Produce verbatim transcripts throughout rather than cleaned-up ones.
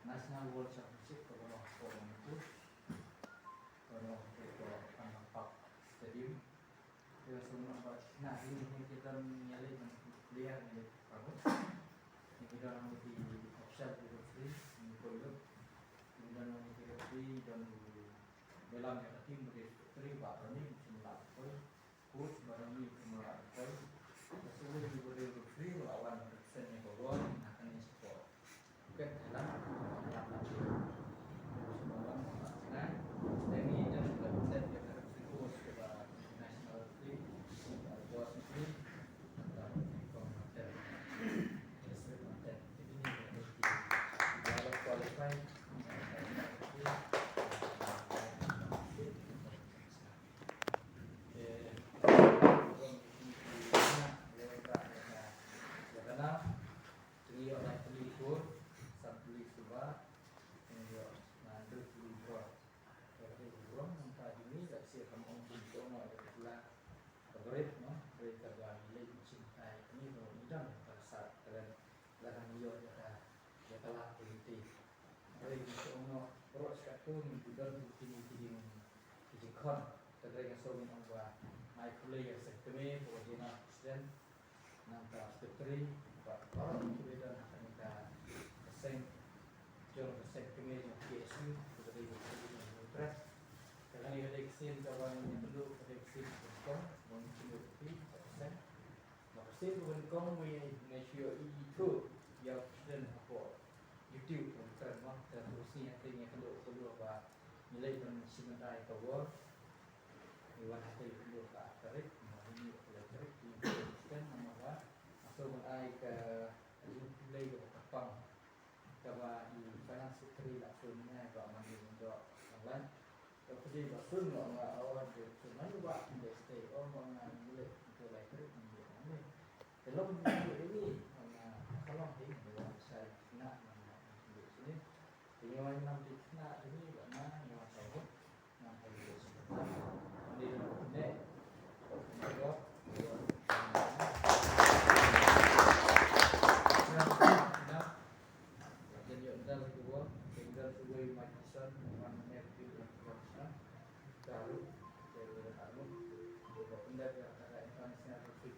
National World Championship kaba long ha Manipur, kaba long ha Pangnampak Stadium. Te sa nang ba na hi ni ki don ïa leh ban player ïa leh pagut. Ni ki don ki official ki referee ni ko ilo. Ni don ki referee don ki belam ïa ka team ba ki referee ba ni ki la ko. Coach ba don ni ki la ko. Ka sulu ki ba referee ba wan represent ni ko gol na ka ni sport. Three ïoh lai tylli kur, san tylli suba, three ïoh ngan dui tylli bro. Ka dei bro nang ka dini ka sia kam ong pun to no da ka la. Ka bret no, bret ka ba ni lei chin tai ni no ni dang ka sa ka len la kan ïoh da ka ya ka la tylli. Bret ni to no, bro sa tu ni budan tu kini kini kini kon. Te dei ka song ong ba ai pule ïa seng kmie ko jina president nangta secretary ba baroh ki dei don ha kane ka seng jong ka seng kmie jong K S U ko dei ka seng jong ka press. Ka kane ka dei ka sien kaba ngi kynduh ka dei ka sien ka kong ba ngi kynduh ka seng. Ba ka sien ka kong ngi ngi shu ïohi ïa ka president hapoh YouTube ka kren ba ka tu sien ka ngi kynduh ka kynduh ba ngi leit ban shim bynta ïa ka bor. Wan hati dua ka tarik, ma ini ka tarik, ini ka tarik, nama ba. Aso ban ai ka jingpyllait ka pang. Kaba i finance secretary la sun ngai ba mandi mendo online. Ka pdi ba sun lo nga awal de sun ngai ba de stay on ba nga mulai ke lai tarik mandi mandi. Kalau mandi ini nga kalau ini ba sai na na ini. Ini wan nanti na ini ba na ni wan tahu. Nang ka ïoh sngewthuh. Ynda ïoh ne. Ïoh.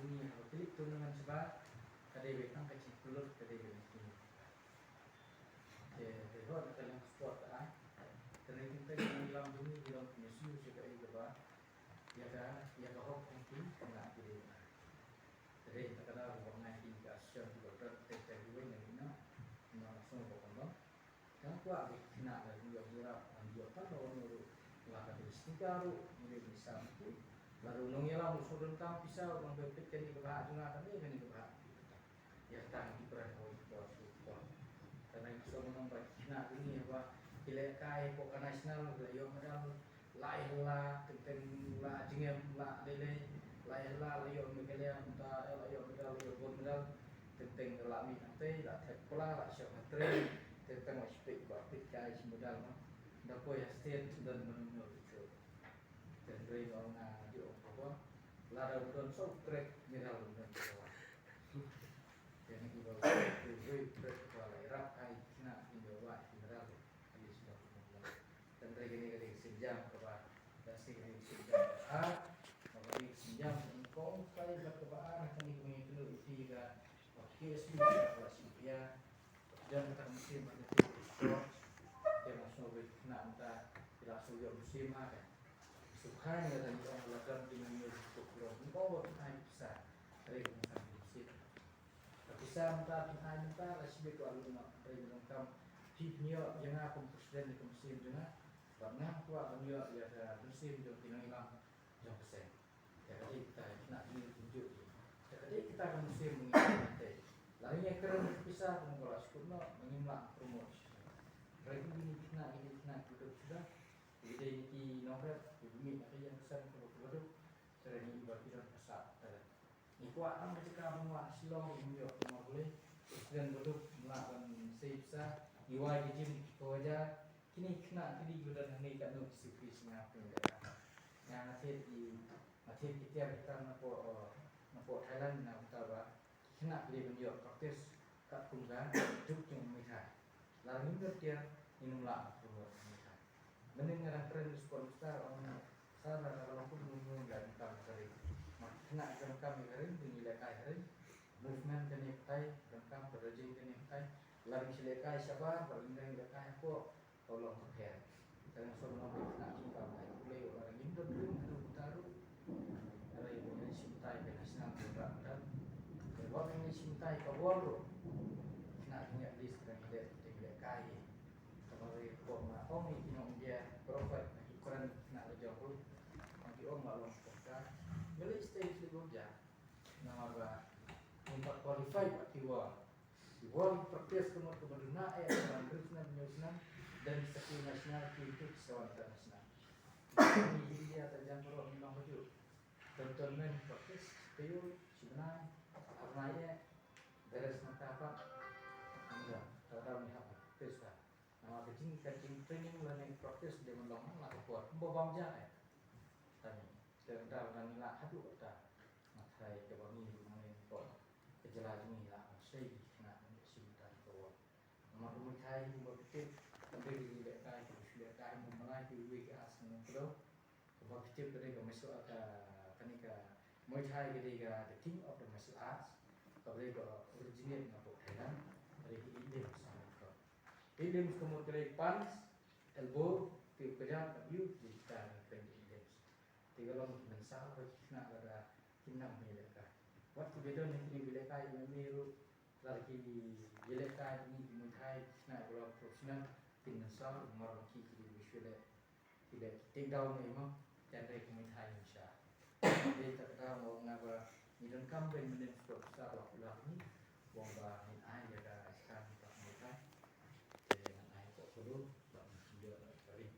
jong ngi haba ki leit tournament shabar, ka dei beit tang ka jingkular, ka dei beit na ki. Te, te hot na ka liang sport ka ai. Te na ki teng ngi lam jong ngi ki long ki ngi shu shu ka ai kaba ïa ka, ïa ka hok hong ki khynnah ki dei. Te dei ta ka daw ba ngai ki ka association ki ba pran te te ki wei na ki na, na song ba kon long. Tang kwah ba ki khynnah la ruh ïoh jurap, ngan ïoh tang ba wan ruh la ka dei stika ruh, ngi dei ni sam ki. La ruh nongïalam ruh shu donkam pisa, nong ba peit kane ka bha jong nga, kane kane ka bha. Ïa tang ki pran hoi ki por shu por. Tang ngi shu nong ba ki khynnah ki ni ba ki lehkai hapoh ka national, la ïoh medal. La ïa la, teng teng la jingem, la dei lei, la ïa la, la ïoh Meghalaya, mynta, eh, la ïoh medal, la ïoh gold medal, teng teng la mih hangtei, la thep pla, la shong ha train, teng teng la shipek, ba peit kai shi medal, no. Da poi ha state, don mano mano tu. Teng rei no nga di ong ko ba, la da don so trek medal don ko ba. Teng ni ba, tu rei trek ko la ïarap kai, khynnah, ki medal, medal. Tang dei kane ka dei ka sienjam kaba, da sdang ka dei ka sienjam kaba ar, kaba dei ka sienjam nyngkong kai bad kaba ar, kane ka mih kylluid ïa ka, ba K S U ka la shim ïa, jan kata ka mynsiem ba ka dei ka sport, ïa ma sngewbha khynnah mynta, ki la shu ïoh mynsiem ha ka. Sngewbha ïa ka dei ong la don dei ka mynsiem ka long, nyngkong ba khynnah pisa, dei ka mynsiem. Ka pisa mynta phin ai mynta la shibit, kwah lut noh, hynrei ngi donkam phi phin ïoh ïa nga kum president ka mynsiem jong nga. Bad nga kwah ban ïoh ïa ka mynsiem jong ki nongïalam jong ka seng. Te ka dei kita ki khynnah jong ngi kumjuh. Te ka dei kita ka mynsiem ba ngi ïoh mynta. Lada ngi ïakren ka pisa kum ka la shu kut noh, ba ngim lah promote. Hynrei kine ki khynnah, kine ki khynnah kiba duk shuwa, kiba dei ki nongrep, kiba mih na ka ïing ka sem kaba kaba duk. Te ngi ba ki don ka sah, te ngi kwah tang ka jaka ban wad Shillong, ngi ïoh ka Morley, president ba duk, mlah ban sei pisa, ngi wai ki gym ki ko hajar, kine ki khynnah ki dei ki ba don hangne katno ki siew phi sha nga phi ngi da ka. Nga nga thied ki, nga thied ki tiar ki tang napoh, napoh Thailand na kumta ba ki khynnah ki dei ban ïoh practice katkum ka juk jong u Meithai. Lada ngim don tiar, ngin ym lah ban promote u Meithai. Mynnin nga dang kren u sport minister, ong sa lada ka long kum ngi ngi la donkam ïa ka ring. Ma ki khynnah ki donkam ïa ka ring, ngi lehkai ha ring. Movement kane batai, donkam ka rajin kane batai. Lada ngi lehkai shabar, lada ngi lehkai hapoh, ka long ka pher. Te nga sngewbha ban ong ïa ki khynnah jong nga ba ai pule, lada ngim don ring haduh mynta ruh. Hynrei ba ngin shim tai ka national ruh ba mynta. Te wat ngin shim tai ka world ruh. Khynnah jong ngi at least ka dang leh, ka dang lehkai. Kaba ri ka bok ma ong ïa ki nong India, baroh pat na ki kren khynnah la jong ruh. Ong ki ong ma long ka. Ba leh stage leh bok ja. Namar ba ngim pat qualify pat ki world. Ki world practice ka mut kaba duna eh, ban rus na nyo sna, dan sa ki national ki tu sa wan international. Ni India ta jam baroh ni long baju. Tonton men practice, kayu, si benai, arnai eh, beres na ka pat. Anda, ta daw ni hap, practice ta. Namar ka jing, ka jing training lane practice dei ban long la ka por. Kumba bam ja eh. Tani, te mynta ba ngi lah haduh kata. Nga tharai kaba ngi ruh ngi pom. Ka jylla jong ngi lah ban sei ki khynnah ban ïoh shim tang ka por. Namar ka Meithai kumba ka tip, ka dei ka jinglehkai, ka jinglehkai, ka malai, ka iwei ka as, ka nong Tip ka dei ka martial art, ka, kane ka Muay Thai ka dei ka the king of the martial arts. Ka dei ka originate na pdeng Thailand. Ka dei ka eight limbs, eight limbs ka. Eight limbs ka mut ka dei punch, elbow, kick, kjat, W, jingkren, kren eight limbs. Te ka long ki mynsaw ba ki khynnah lada kim nang ïalehkai. Wat ki ba don ne ki ïalehkai M M A ruh, lada ki ïalehkai ne ki Muay Thai, ki khynnah ba long professional, kin mynsaw, namar ba ki ki dei ba shu leh, ki leh ki takedown ne mo, hynrei ki Muay Thai ngim shah. Te kata ka daw nga ong ba ngi donkam ban mynnin sport star ba popular ni, ong ba ngin ai ïa ka jingkren ka Muay Thai. Te ngan ai ka polo ba ngin ïoh ka ring.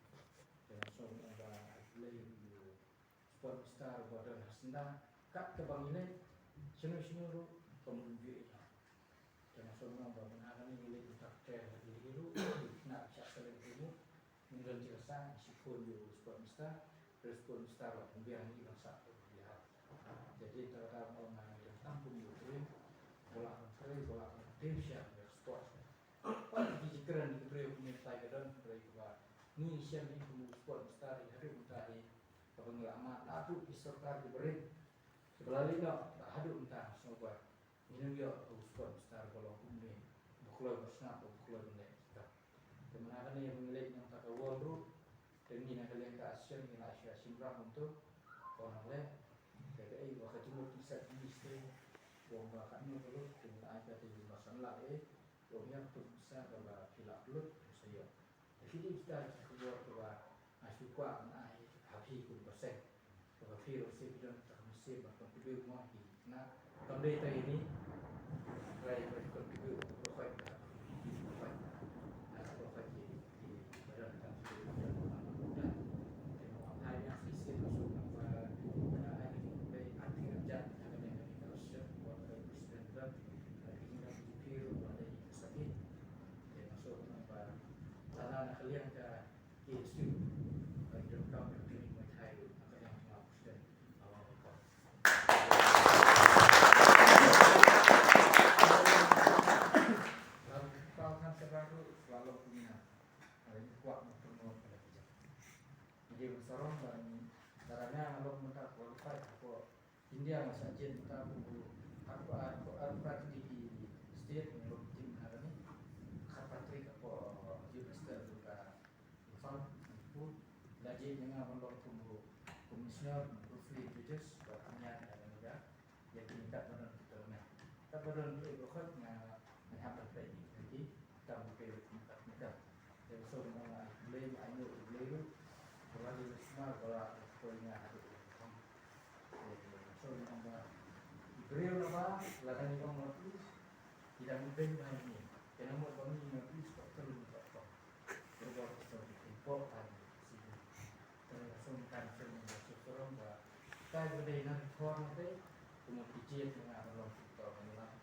Te nga sngewbha ban ai khublei ïa u Sport Minister ba don ha syndah, kat kaba ngi leit shano shano ruh ka mut ïa ngi. Te nga sngewbha ba mynta kane ngi leit mynta ka trei ha Delhi ruh, ngi khynnah ki shah kren ruh, ngi don jingkyrsan, ngi shu phone ïa u Sport Minister, u Sport Minister ruh pynbiang ïa ngi ban sah ruh ïa. Jadi te kata ba nga ngi donkam kum u briew ba lah ban trei, ba lah ban trei sha ka sport. Wat ki jingkren ki briew kumne, tai ka don ki briew kiba ngi shem ïa kum u Sport Minister ïa haduh mynta hi. Kaba ngi la mad naduh ki sorkar kiba rim, kiba la leit noh, bad haduh mynta, sngewbha ngi nym ïoh u Sport Minister ba long kumne, ba kloi ban sngap, ba kloi ban leh kita. Te mynta kane ba ngi leit na kata ka world ruh, te ngi na ka liang ka Asian ngi la shu shim bynta kumto, ba nang leh. Te kaei ba ka jingmut jingsiat jong ngi te, ba ong ba katno ka lut, te ngi la ai ka te ba san lak eh, ba ong ïa ka pisa kaba phi lah lut, sa ïoh. Te phi dei kita ki khubor kiba nga shu kwah ban ai ha phi kum ka seng. Kaba phi ruh shisha phi don kata ka mynsiem ban contribute mo ha ki khynnah. Kam dei tang ïa ngi. Trai ban contribute ba khot ba khot. Ba khot ki, ki ba don kata ka mynsiem ban contribute. Te mo ai ïa phi shisha ruh shu ba, ba ai ki dei arti article ha ka dei ka dei ka rush ba ka president don. Ka dei ka dei ka phi ruh ba dei ka sakhi. Te nga shu ba lada na ka liang ka K S U, ka donkam ka training Muay Thai ruh na ka liang jong nga President. Nga wan rukom. Lada ka kynmaw than shabar ruh, shu long kumne. Nga la kwah ban promote ka la ki jam. Ngi dei ban sarong ba ngi, lada nga long mynta qualified hapoh India, nga shah jied mynta kum u, hapoh ar, hapoh ar phra tylli ki state, ngi long team ha kane. Khatphra tarik hapoh Youth Festival ka Imphal, Manipur. La jied ïa nga ban long kum u, kum u senior referee judges, ba pynïaid ïa kane ka, ïa kine katba don ki tournament. Katba don kiei ba khot nga, nga hap ban peit ïa ki, tam kiei ba khot nga. Te sngewbha ban ai khublei, ai nguh ïa U Blei ruh. Ba la dei sumar, ba la dei poi nga haduh. Te sngewbha ban, i briew naba, lada ngi ong ma police, ki dang beiñ ma ngi. Te namar ba ngi ma police, ka kyrmen ka kyrmen. Te ba ka sngewbha ban poi ai sngewbha. Te sngewbha kan sngewbha ban sngewbha ba ka dei na thor na te, kumno ki jied na nga ban long kumto ban long.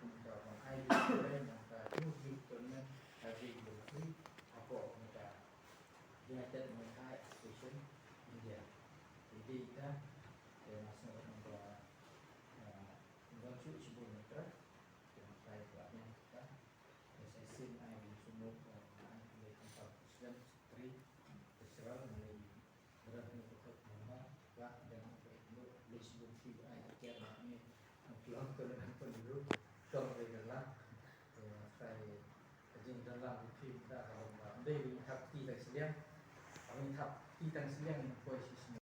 Kumta ban ai jingkyrmen na ka jingkyrmen ka jingkyrmen hapoh na ka United Muay Thai Association India. Te dei ita, te nga sngewbha ba, ah, ngan shu shibun na ka, te nga trai ba ïa ka, te sa shisien ai jingkyrmen, ah, ai khublei khamtam President, Secretary, Treasurer, Lada phi,